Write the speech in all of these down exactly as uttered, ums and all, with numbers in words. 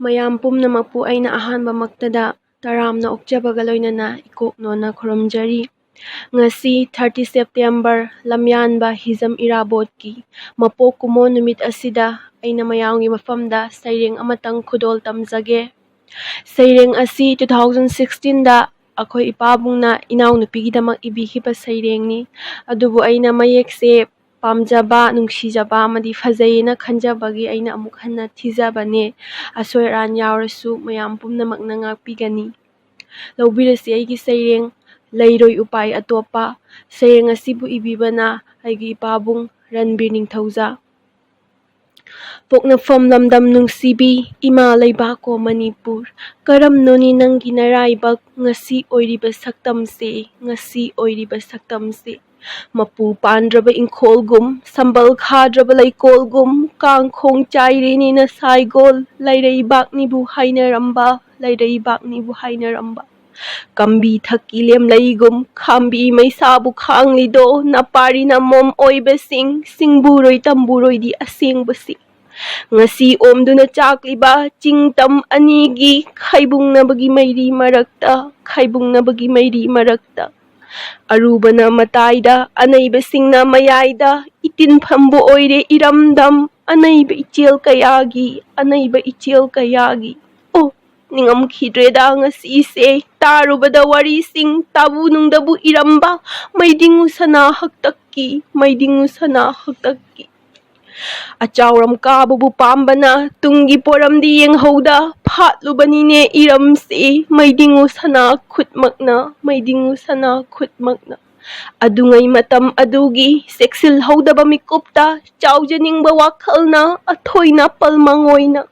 ꯃꯌꯥꯝ ꯄꯨꯝꯅꯃꯛꯄꯨ ꯑꯩꯅ ꯑꯍꯥꯟꯕꯃꯛꯇꯗ ꯇꯔꯥꯝꯅ ꯑꯣꯛꯆꯕꯒ ꯂꯣꯏꯅꯅ ꯏꯀꯣꯛꯅꯣꯅ ꯈꯨꯔꯨꯝꯖꯔꯤ꯫ ꯉꯁꯤ thirty September, ꯂꯝꯌꯥꯟꯕ ꯍꯤꯖꯝ ꯏꯔꯥꯕꯣꯠꯀꯤ ꯃꯄꯣꯛ ꯀꯨꯝꯑꯣꯟ ꯅꯨꯃꯤꯠ ꯑꯁꯤꯗ ꯑꯩꯅ ꯃꯌꯥꯝꯒꯤ ꯃꯐꯝꯗ ꯁꯩꯔꯦꯡ ꯑꯃꯇꯪ ꯈꯨꯗꯣꯜ ꯇꯝꯖꯒꯦ꯫ ꯁꯩꯔꯦꯡ ꯑꯁꯤ two thousand sixteen ꯑꯩꯈꯣꯏ ꯏꯄꯥꯕꯨꯡꯅ ꯏꯅꯥꯎꯅꯨꯄꯤꯒꯤꯗꯃꯛ ꯏꯕꯤꯈꯤꯕ ꯁꯩꯔꯦꯡꯅꯤ꯫ ꯑꯗꯨꯕꯨ ꯑꯩꯅ ꯃꯌꯦꯛꯁꯦ ꯄꯥꯝꯖꯕ, ꯅꯨꯡꯁꯤꯖꯕ ꯑꯃꯗꯤ ꯐꯖꯩꯌꯦꯅ ꯈꯟꯖꯕꯒꯤ ꯑꯩꯅ ꯑꯃꯨꯛ ꯍꯟꯅ ꯊꯤꯖꯕꯅꯦ꯫ ꯑꯁꯣꯏ ꯑꯔꯥꯟ ꯌꯥꯎꯔꯁꯨ ꯃꯌꯥꯝ ꯄꯨꯝꯅꯃꯛꯅ ꯉꯥꯛꯄꯤꯒꯅꯤ꯫ ꯂꯧꯕꯤꯔꯁꯤ ꯑꯩꯒꯤ ꯁꯩꯔꯦꯡ ꯂꯩꯔꯣꯏ ꯎꯄꯥꯏ ꯑꯇꯣꯞꯄ꯫ ꯁꯩꯔꯦꯡ ꯑꯁꯤꯕꯨ ꯏꯕꯤꯕꯅ ꯑꯩꯒꯤ ꯏꯄꯥꯕꯨꯡ ꯔꯟꯕꯤꯔ ꯅꯤꯡꯊꯧꯖꯥ꯫ ꯄꯣꯛꯅꯐꯝ ꯂꯝꯗꯝ ꯅꯨꯡꯁꯤꯕꯤ ꯏꯃꯥ ꯂꯩꯕꯥꯛꯀꯣ ꯃꯅꯤꯄꯨꯔ, ꯀꯔꯝꯅꯣꯅꯤ ꯅꯪꯒꯤ ꯅꯔꯥꯏꯕꯛ ꯉꯁꯤ ꯑꯣꯏꯔꯤꯕ ꯁꯛꯇꯝꯁꯦ, ꯉꯁꯤ ꯑꯣꯏꯔꯤꯕ ꯁꯛꯇꯝꯁꯦ꯫ ꯃꯄꯨ ꯄꯥꯟꯗ꯭ꯔꯕ ꯏꯪꯈꯣꯜꯒꯨꯝ, ꯁꯝꯕꯜ ꯈꯥꯗ꯭ꯔꯕ ꯂꯩꯀꯣꯜꯒꯨꯝ, ꯀꯥꯡꯈꯣꯡ ꯆꯥꯏꯔꯦꯅꯦ ꯅꯁꯥꯏꯒꯣꯜ, ꯂꯩꯔꯩꯕꯥꯛꯅꯤꯕꯨ ꯍꯥꯏꯅꯔꯝꯕ, ꯂꯩꯔꯩꯕꯥꯛꯅꯤꯕꯨ ꯍꯥꯏꯅꯔꯝꯕ꯫ ꯀꯝꯕꯤ ꯊꯛꯀꯤ ꯂꯦꯝꯂꯩꯒꯨꯝ, ꯈꯥꯝꯕꯤ ꯃꯩꯁꯥꯕꯨ ꯈꯥꯡꯂꯤꯗꯣ, ꯅꯄꯥꯔꯤ ꯅꯃꯣꯝ ꯑꯣꯏꯕꯁꯤꯡ, ꯁꯤꯡꯕꯨꯔꯣꯏ ꯇꯝꯕꯨꯔꯣꯏꯗꯤ ꯑꯁꯦꯡꯕꯁꯤ꯫ ꯉꯁꯤ ꯑꯣꯝꯗꯨꯅ ꯆꯥꯛꯂꯤꯕ ꯆꯤꯡ ꯇꯝ ꯑꯅꯤꯒꯤ ꯈꯥꯏꯕꯨꯡꯅꯕꯒꯤ ꯃꯩꯔꯤ ꯃꯔꯛꯇ, ꯈꯥꯏꯕꯨꯡꯅꯕꯒꯤ ꯃꯩꯔꯤ ꯃꯔꯛꯇ꯫ ꯑꯔꯨꯕꯅ ꯃꯇꯥꯏꯗ, ꯑꯅꯩꯕꯁꯤꯡꯅ ꯃꯌꯥꯏꯗ, ꯏꯇꯤꯟꯐꯝꯕꯨ ꯑꯣꯏꯔꯦ ꯏꯔꯝꯗꯝ, ꯑꯅꯩꯕ ꯏꯆꯦꯜ ꯀꯌꯥꯒꯤ, ꯑꯅꯩꯕ ꯏꯆꯦꯜ ꯀꯌꯥꯒꯤ꯫ ꯑꯣ, ꯅꯤꯡꯉꯝꯈꯤꯗ꯭ꯔꯦꯗ ꯉꯁꯤꯁꯦ, ꯇꯥꯔꯨꯕꯗ ꯋꯥꯔꯤꯁꯤꯡ, ꯇꯥꯕꯨ ꯅꯨꯡꯗꯕꯨ ꯏꯔꯝꯕ, ꯃꯩꯗꯤꯡꯉꯨ ꯁꯅꯥ ꯍꯛꯇꯛꯀꯤ, ꯃꯩꯗꯤꯡꯉꯨ ꯁꯅꯥ ꯍꯛꯇꯛꯀꯤ꯫ ꯑꯆꯥꯎꯔꯝ ꯀꯥꯕꯕꯨ ꯄꯥꯝꯕꯅ ꯇꯨꯡꯒꯤ ꯄꯣꯔꯝꯗꯤ ꯌꯦꯡꯍꯧꯗ ꯐꯥꯠꯂꯨꯕꯅꯤꯅꯦ ꯏꯔꯝꯁꯤ, ꯃꯩꯗꯤꯡꯉꯨ ꯁꯅꯥ ꯈꯨꯠꯃꯛꯅ, ꯃꯩꯗꯤꯡꯉꯨ ꯁꯅꯥ ꯈꯨꯠꯃꯛꯅ꯫ ꯑꯗꯨꯉꯩ ꯃꯇꯝ ꯑꯗꯨꯒꯤ ꯆꯦꯛꯁꯤꯜꯍꯧꯗꯕ ꯃꯤꯀꯨꯞꯇ ꯆꯥꯎꯖꯅꯤꯡꯕ ꯋꯥꯈꯜꯅ ꯑꯊꯣꯏꯅ ꯄꯜ ꯃꯉꯣꯏꯅ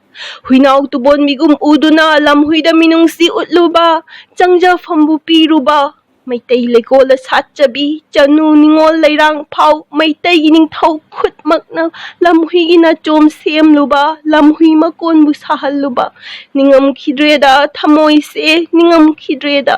ꯍꯨꯏꯅꯥꯎ ꯇꯨꯕꯣꯟ ꯃꯤꯒꯨꯝ ꯎꯗꯨꯅ ꯂꯝꯍꯨꯏꯗ ꯃꯤꯅꯨꯡꯁꯤ ꯎꯠꯂꯨꯕ, ꯆꯪꯖꯐꯝꯕꯨ ꯄꯤꯔꯨꯕ, ꯃꯩꯇꯩ ꯂꯩꯀꯣꯜꯗ ꯁꯥꯠꯆꯕꯤ ꯆꯅꯨ ꯅꯤꯉꯣꯜ ꯂꯩꯔꯥꯡ ꯐꯥꯎ ꯃꯩꯇꯩꯒꯤ ꯅꯤꯡꯊꯧ ꯈꯨꯠꯃꯛꯅ ꯂꯝꯍꯨꯏꯒꯤ ꯅꯥꯆꯣꯝ ꯁꯦꯝꯂꯨꯕ, ꯂꯝꯍꯨꯏ ꯃꯀꯣꯟꯕꯨ ꯁꯥꯍꯜꯂꯨꯕ꯫ ꯅꯤꯡꯉꯝꯈꯤꯗ꯭ꯔꯦꯗ ꯊꯃꯣꯏꯁꯦ, ꯅꯤꯡꯉꯝꯈꯤꯗ꯭ꯔꯦꯗ꯫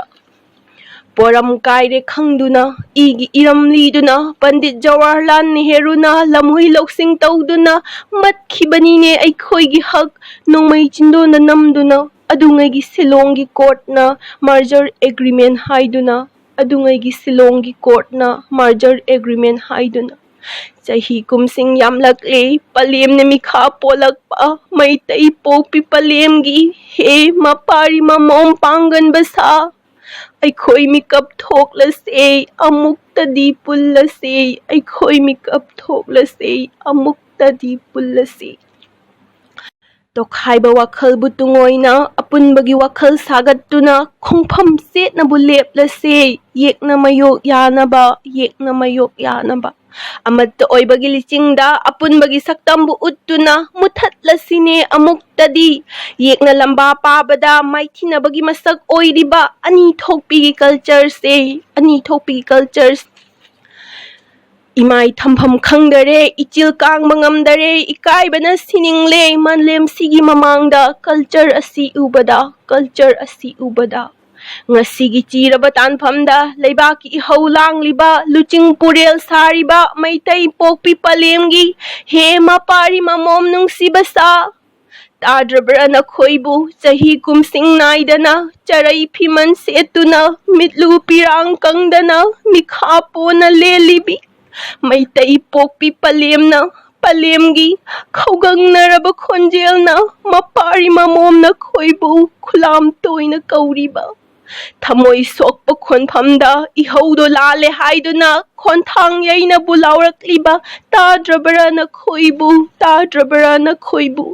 ꯄꯣꯔꯝ ꯀꯥꯏꯔꯦ ꯈꯪꯗꯨꯅ, ꯏꯒꯤ ꯏꯔꯝ ꯂꯤꯗꯨꯅ, ꯄꯟꯗꯤꯠ ꯖꯋꯥꯍꯔꯂꯥꯜ ꯅꯦꯍꯔꯨꯅ ꯂꯝꯍꯨꯏ ꯂꯧꯁꯤꯡ ꯇꯧꯗꯨꯅ ꯃꯠꯈꯤꯕꯅꯤꯅꯦ ꯑꯩꯈꯣꯏꯒꯤ ꯍꯛ꯫ ꯅꯣꯡꯃꯩ ꯆꯤꯟꯗꯣꯟꯗ ꯅꯝꯗꯨꯅ, ꯑꯗꯨꯉꯩꯒꯤ ꯁꯤꯂꯣꯡꯒꯤ ꯀꯣꯔꯠꯅ ꯃꯔꯖꯔ ꯑꯦꯒ꯭ꯔꯤꯃꯦꯟ ꯍꯥꯏꯗꯨꯅ, ꯑꯗꯨꯉꯩꯒꯤ ꯁꯤꯂꯣꯡꯒꯤ ꯀꯣꯔꯠꯅ ꯃꯔꯖꯔ ꯑꯦꯒ꯭ꯔꯤꯃꯦꯟ ꯍꯥꯏꯗꯨꯅ꯫ ꯆꯍꯤ ꯀꯨꯝꯁꯤꯡ ꯌꯥꯝꯂꯛꯂꯦ, ꯄꯂꯦꯝꯅ ꯃꯤꯈꯥ ꯄꯣꯜꯂꯛꯄ, ꯃꯩꯇꯩ ꯄꯣꯛꯄꯤ ꯄꯂꯦꯝꯒꯤ꯫ ꯍꯦ ꯃꯄꯥꯔꯤ ꯃꯃꯣꯝ ꯄꯥꯡꯒꯟꯕ ꯁꯥ, ꯑꯩꯈꯣꯏ ꯃꯤꯀꯞ ꯊꯣꯛꯂꯁꯦ, ꯑꯃꯨꯛꯇꯗꯤ ꯄꯨꯜꯂꯁꯦ, ꯑꯩꯈꯣꯏ ꯃꯤꯀꯞ ꯊꯣꯛꯂꯁꯦ, ꯑꯃꯨꯛꯇꯗꯤ ꯄꯨꯜꯂꯁꯦ꯫ ꯇꯣꯈꯥꯏꯕ ꯋꯥꯈꯜꯕꯨ ꯇꯨꯡꯑꯣꯏꯅ ꯑꯄꯨꯟꯕꯒꯤ ꯋꯥꯈꯜ ꯁꯥꯒꯠꯇꯨꯅ ꯈꯣꯡꯐꯝ ꯆꯦꯠꯅꯕꯨ ꯂꯦꯞꯂꯁꯦ, ꯌꯦꯛꯅ ꯃꯌꯣꯛ ꯌꯥꯅꯕ, ꯌꯦꯛꯅ ꯃꯌꯣꯛ ꯌꯥꯅꯕ꯫ ꯑꯃꯠꯇ ꯑꯣꯏꯕꯒꯤ ꯂꯤꯆꯤꯡꯗ ꯑꯄꯨꯟꯕꯒꯤ ꯁꯛꯇꯝꯕꯨ ꯎꯠꯇꯨꯅ ꯃꯨꯊꯠꯂꯁꯤꯅꯦ ꯑꯃꯨꯛꯇꯗꯤ꯫ ꯌꯦꯛꯅ ꯂꯝꯕꯥ ꯄꯥꯕꯗ ꯃꯥꯏꯊꯤꯅꯕꯒꯤ ꯃꯁꯛ ꯑꯣꯏꯔꯤꯕ ꯑꯅꯤ ꯊꯣꯛꯄꯤꯒꯤ ꯀꯜꯆꯔꯁꯦ, ꯑꯅꯤ ꯊꯣꯛꯄꯤꯒꯤ ꯀꯜꯆꯔꯁꯦ꯫ ꯏꯃꯥꯏ ꯊꯝꯐꯝ ꯈꯪꯗꯔꯦ, ꯏꯆꯤꯜ ꯀꯥꯡꯕ ꯉꯝꯗꯔꯦ, ꯏꯀꯥꯏꯕꯅ ꯁꯤꯅꯤꯡꯂꯦ꯫ ꯃꯥꯂꯦꯝꯁꯤꯒꯤ ꯃꯃꯥꯡꯗ ꯀꯜꯆꯔ ꯑꯁꯤ ꯎꯕꯗ, ꯀꯜꯆꯔ ꯑꯁꯤ ꯎꯕꯗ꯫ ꯉꯁꯤꯒꯤ ꯆꯤꯔꯕ ꯇꯥꯟꯐꯝꯗ ꯂꯩꯕꯥꯛꯀꯤ ꯏꯍꯧ ꯂꯥꯡꯂꯤꯕ, ꯂꯨꯆꯤꯡ ꯄꯨꯔꯦꯜ ꯁꯥꯔꯤꯕ ꯃꯩꯇꯩ ꯄꯣꯛꯄꯤ ꯄꯂꯦꯝꯒꯤ꯫ ꯍꯦ ꯃꯄꯥꯔꯤ ꯃꯃꯣꯝ ꯅꯨꯡꯁꯤꯕ ꯁꯥ, ꯇꯥꯗ꯭ꯔꯕ꯭ꯔꯥ ꯅꯈꯣꯏꯕꯨ? ꯆꯍꯤ ꯀꯨꯝꯁꯤꯡ ꯅꯥꯏꯗꯅ ꯆꯔꯩ ꯐꯤꯃꯟ ꯁꯦꯠꯇꯨꯅ, ꯃꯤꯠꯂꯨ ꯄꯤꯔꯥꯡ ꯀꯪꯗꯅ ꯃꯤꯈꯥ ꯄꯣꯟꯅ ꯂꯦꯜꯂꯤꯕꯤ ꯃꯩꯇꯩ ꯄꯣꯛꯄꯤ ꯄꯂꯦꯝꯅ, ꯄꯂꯦꯝꯒꯤ ꯈꯧꯒꯪꯅꯔꯕ ꯈꯣꯟꯖꯦꯜꯅ ꯃꯄꯥꯔꯤ ꯃꯃꯣꯝ ꯅꯈꯣꯏꯕꯨ ꯈꯨꯂꯥꯝ ꯇꯣꯏꯅ ꯀꯧꯔꯤꯕ꯫ ꯊꯃꯣꯏ ꯁꯣꯛꯄ ꯈꯣꯟꯐꯝꯗ ꯏꯍꯧꯗꯣ ꯂꯥꯜꯂꯦ ꯍꯥꯏꯗꯨꯅ ꯈꯣꯟꯊꯥꯡ ꯌꯩꯅꯕꯨ ꯂꯥꯎꯔꯛꯂꯤꯕ, ꯇꯥꯗ꯭ꯔꯕ꯭ꯔꯥ ꯅꯈꯣꯏꯕꯨ, ꯇꯥꯗ꯭ꯔꯕ꯭ꯔꯥ ꯅꯈꯣꯏꯕꯨ?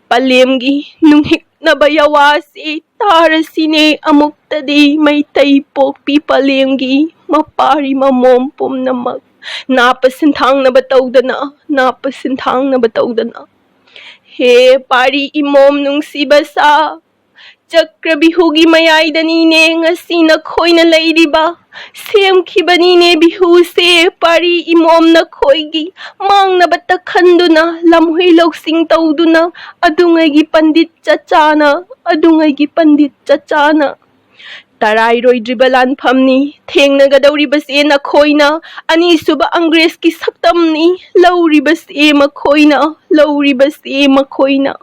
ꯄꯂꯦꯝꯒꯤ ꯅꯨꯡꯍꯤꯛꯅꯕ ꯌꯋꯥꯁꯤ ꯇꯥꯔꯁꯤꯅꯦ ꯑꯃꯨꯛꯇꯗꯤ, ꯃꯩꯇꯩ ꯄꯣꯛꯄꯤ ꯄꯂꯦꯝꯒꯤ ꯃꯄꯥꯔꯤ ꯃꯃꯣꯝ ꯄꯨꯝꯅꯃꯛ꯫ ꯅꯥꯞꯄ ꯁꯤꯟꯊꯥꯡꯅꯕ ꯇꯧꯗꯅ, ꯅꯥꯞꯄ ꯁꯤꯟꯊꯥꯡꯅꯕ ꯇꯧꯗꯅ꯫ ꯍꯦ ꯄꯥꯔꯤ ꯏꯃꯣꯝ ꯅꯨꯡꯁꯤꯕ ꯁꯥ, ꯆꯀ꯭ꯔ ꯕꯤꯍꯨꯒꯤ ꯃꯌꯥꯏꯗꯅꯤꯅꯦ ꯉꯁꯤ ꯅꯈꯣꯏꯅ ꯂꯩꯔꯤꯕ꯫ ꯁꯦꯝꯈꯤꯕꯅꯤꯅꯦ ꯕꯤꯍꯨꯁꯦ ꯄꯥꯔꯤ ꯏꯃꯣꯝ ꯅꯈꯣꯏꯒꯤ꯫ ꯃꯥꯡꯅꯕꯇ ꯈꯟꯗꯨꯅ, ꯂꯝꯍꯨꯏ ꯂꯧꯁꯤꯡ ꯇꯧꯗꯨꯅ, ꯑꯗꯨꯉꯩꯒꯤ ꯄꯟꯗꯤꯠ ꯆꯆꯥꯅ, ꯑꯗꯨꯉꯩꯒꯤ ꯄꯟꯗꯤꯠ ꯆꯆꯥꯅ꯫ ꯇꯔꯥꯏꯔꯣꯏꯗ꯭ꯔꯤꯕ ꯂꯥꯟꯐꯝꯅꯤ ꯊꯦꯡꯅꯒꯗꯧꯔꯤꯕꯁꯦ ꯅꯈꯣꯏꯅ꯫ ꯑꯅꯤꯁꯨꯕ ꯑꯪꯒ꯭ꯔꯦꯖꯀꯤ ꯁꯛꯇꯝꯅꯤ ꯂꯧꯔꯤꯕꯁꯦ ꯃꯈꯣꯏꯅ, ꯂꯧꯔꯤꯕꯁꯦ ꯃꯈꯣꯏꯅ꯫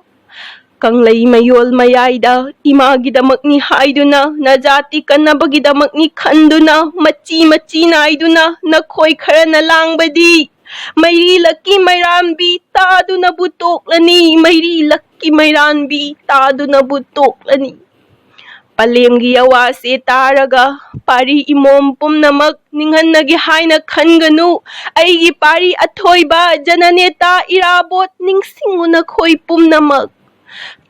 ꯀꯪꯂꯩ ꯃꯌꯣꯜ ꯃꯌꯥꯏꯗ ꯏꯃꯥꯒꯤꯗꯃꯛꯅꯤ ꯍꯥꯏꯗꯨꯅ, ꯅꯖꯥꯇꯤ ꯀꯟꯅꯕꯒꯤꯗꯃꯛꯅꯤ ꯈꯟꯗꯨꯅ, ꯃꯆꯤ ꯃꯆꯤ ꯅꯥꯏꯗꯨꯅ ꯅꯈꯣꯏ ꯈꯔꯅ ꯂꯥꯡꯕꯗꯤ ꯃꯩꯔꯤ ꯂꯛꯀꯤ ꯃꯩꯔꯥꯟꯕꯤ ꯇꯥꯗꯨꯅꯕꯨ ꯇꯣꯛꯂꯅꯤ, ꯃꯩꯔꯤ ꯂꯛꯀꯤ ꯃꯩꯔꯥꯟꯕꯤ ꯇꯥꯗꯨꯅꯕꯨ ꯇꯣꯛꯂꯅꯤ꯫ ꯄꯂꯦꯝꯒꯤ ꯑꯋꯥꯁꯦ ꯇꯥꯔꯒ ꯄꯥꯔꯤ ꯏꯃꯣꯝ ꯄꯨꯝꯅꯃꯛ ꯅꯤꯡꯍꯟꯅꯒꯦ ꯍꯥꯏꯅ ꯈꯟꯒꯅꯨ꯫ ꯑꯩꯒꯤ ꯄꯥꯔꯤ ꯑꯊꯣꯏꯕ ꯖꯅꯅꯦꯇꯥ ꯏꯔꯥꯕꯣꯠ ꯅꯤꯡꯁꯤꯡꯉꯨ ꯅꯈꯣꯏ ꯄꯨꯝꯅꯃꯛ꯫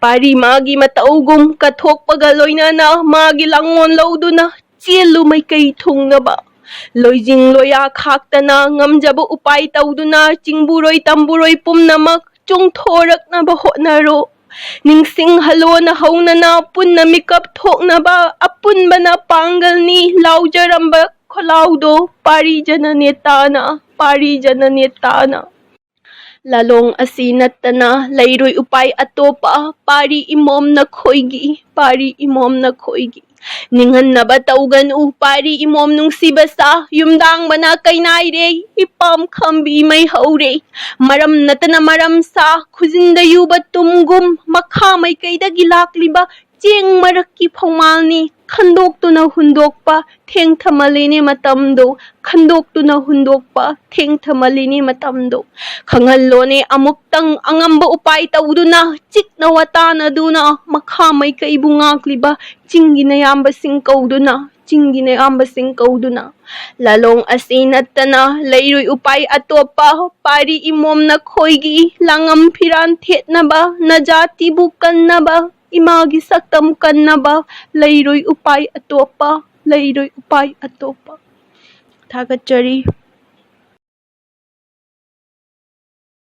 ꯄꯥꯔꯤ ꯃꯥꯒꯤ ꯃꯇꯧꯒꯨꯝ ꯀꯠꯊꯣꯛꯄꯒ ꯂꯣꯏꯅꯅ ꯃꯥꯒꯤ ꯂꯥꯡꯑꯣꯟ ꯂꯧꯗꯨꯅ ꯆꯦꯜꯂꯨ ꯃꯥꯏꯀꯩ ꯊꯨꯡꯅꯕ꯫ ꯂꯣꯏꯖꯤꯡ ꯂꯣꯌꯥ ꯈꯥꯛꯇꯅ ꯉꯝꯖꯕ ꯎꯄꯥꯏ ꯇꯧꯗꯨꯅ ꯆꯤꯡꯕꯨꯔꯣꯏ ꯇꯝꯕꯨꯔꯣꯏ ꯄꯨꯝꯅꯃꯛ ꯆꯣꯡꯊꯣꯔꯛꯅꯕ ꯍꯣꯠꯅꯔꯣ꯫ ꯅꯤꯡꯁꯤꯡꯍꯜꯂꯣ ꯅꯍꯧꯅꯅ ꯄꯨꯟꯅ ꯃꯤꯀꯞ ꯊꯣꯛꯅꯕ ꯑꯄꯨꯟꯕꯅ ꯄꯥꯡꯒꯜꯅꯤ ꯂꯥꯎꯖꯔꯝꯕ ꯈꯣꯜꯂꯥꯎꯗꯣ ꯄꯥꯔꯤ ꯖꯅꯅꯦꯇꯥꯅ, ꯄꯥꯔꯤ ꯖꯅꯅꯦꯇꯥꯅ꯫ ꯂꯥꯂꯣꯡ ꯑꯁꯤ ꯅꯠꯇꯅ ꯂꯩꯔꯣꯏ ꯎꯄꯥꯏ ꯑꯇꯣꯞꯄ, ꯄꯥꯔꯤ ꯏꯃꯣꯝ ꯅꯈꯣꯏꯒꯤ, ꯄꯥꯔꯤ ꯏꯃꯣꯝ ꯅꯈꯣꯏꯒꯤ꯫ ꯅꯤꯡꯍꯟꯅꯕ ꯇꯧꯒꯅꯨ ꯄꯥꯔꯤ ꯏꯃꯣꯝ ꯅꯨꯡꯁꯤꯕ ꯁꯥ, ꯌꯨꯝꯗꯥꯡꯕꯅ ꯀꯩꯅꯥꯏꯔꯦ ꯏꯄꯥꯝ ꯈꯝꯕꯤ ꯃꯩ ꯍꯧꯔꯦ꯫ ꯃꯔꯝ ꯅꯠꯇꯅ ꯃꯔꯝ ꯁꯥ, ꯈꯨꯖꯤꯟꯗ ꯌꯨꯕ ꯇꯨꯝꯒꯨꯝ ꯃꯈꯥ ꯃꯥꯏꯀꯩꯗꯒꯤ ꯂꯥꯛꯂꯤꯕ ꯆꯦꯡ ꯃꯔꯛꯀꯤ ꯐꯧꯃꯥꯜꯅꯤ꯫ ꯈꯟꯗꯣꯛꯇꯨꯅ ꯍꯨꯟꯗꯣꯛꯄ ꯊꯦꯡꯊꯃꯜꯂꯤꯅꯦ ꯃꯇꯝꯗꯣ, ꯈꯟꯗꯣꯛꯇꯨꯅ ꯍꯨꯟꯗꯣꯛꯄ ꯊꯦꯡꯊꯃꯜꯂꯤꯅꯦ ꯃꯇꯝꯗꯣ꯫ ꯈꯪꯍꯜꯂꯣꯅꯦ ꯑꯃꯨꯛꯇꯪ ꯑꯉꯝꯕ ꯎꯄꯥꯏ ꯇꯧꯗꯨꯅ ꯆꯤꯛꯅ ꯋꯥꯇꯥꯅꯗꯨꯅ ꯃꯈꯥ ꯃꯥꯏꯀꯩꯕꯨ ꯉꯥꯛꯂꯤꯕ ꯆꯤꯡꯒꯤ ꯅꯌꯥꯝꯕꯁꯤꯡ ꯀꯧꯗꯨꯅ, ꯆꯤꯡꯒꯤ ꯅꯌꯥꯝꯕꯁꯤꯡ ꯀꯧꯗꯨꯅ꯫ ꯂꯥꯂꯣꯡ ꯑꯁꯤ ꯅꯠꯇꯅ ꯂꯩꯔꯣꯏ ꯎꯄꯥꯏ ꯑꯇꯣꯞꯄ, ꯄꯥꯔꯤ ꯏꯃꯣꯝ ꯅꯈꯣꯏꯒꯤ ꯂꯥꯡꯉꯝ ꯐꯤꯔꯥꯟ ꯊꯦꯠꯅꯕ, ꯅꯖꯥꯇꯤꯕꯨ ꯀꯟꯅꯕ, ꯏꯃꯥꯒꯤ ꯁꯛꯇꯝ ꯀꯟꯅꯕ ꯂꯩꯔꯣꯏ ꯎꯄꯥꯏ ꯑꯇꯣꯞꯄ, ꯂꯩꯔꯣꯏ ꯎꯄꯥꯏ ꯑꯇꯣꯞꯄ꯫ ꯊꯥꯒꯠꯆꯔꯤ꯫